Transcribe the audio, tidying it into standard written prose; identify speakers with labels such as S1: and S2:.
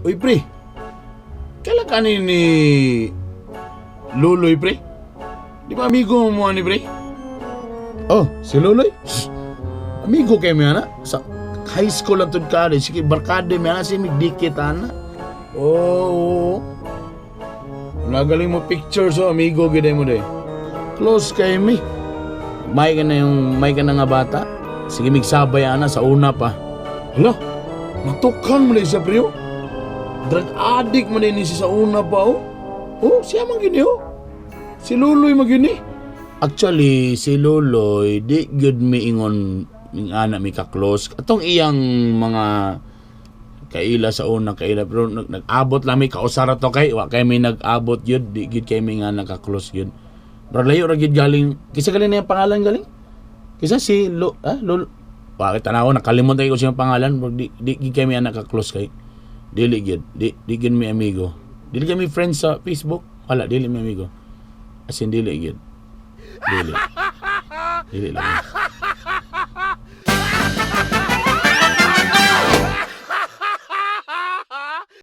S1: Uy, pre. Kaila ka ni Luloy, pre? Di ba amigo mo ni pre? Oh, si Luloy? Amigo kay mi ana. Sa high school lang tud ka. Sige, barkada mi ana. Si mi dikit ana. Oo. Oh, nagaling mo picture so amigo gid mo de. Close kay mi. May ka na yung may ka na nga bata. Sige, migsabay ana sa una pa. Hala, natukan mo na siya, pre, oh. Drug addict man ni siya sa una pa, oh. Oh, siya man gini, oh. Si Luloy man gini. Actually, si Luloy, di gyud mi ingon ming ana mi ka-close. Atong iyang mga kaila sa una kaila pero nag-abot lang mi kausara to kay wa kay mi nag-abot gyud, di gyud kay mi nga naka-close gyud. Pero layo ra gyud galing. Kisa galing na yung pangalan galing? Kisa si Lo, ah, Lul. Bakit tanaw nakalimot ko siyang pangalan, pero di gyud kay mi naka-close kay. Dili gyud, di gyud mi amigo. Dili kami friends sa Facebook. Wala, dili mi amigo. As in dili gyud. Dili. Dili lang.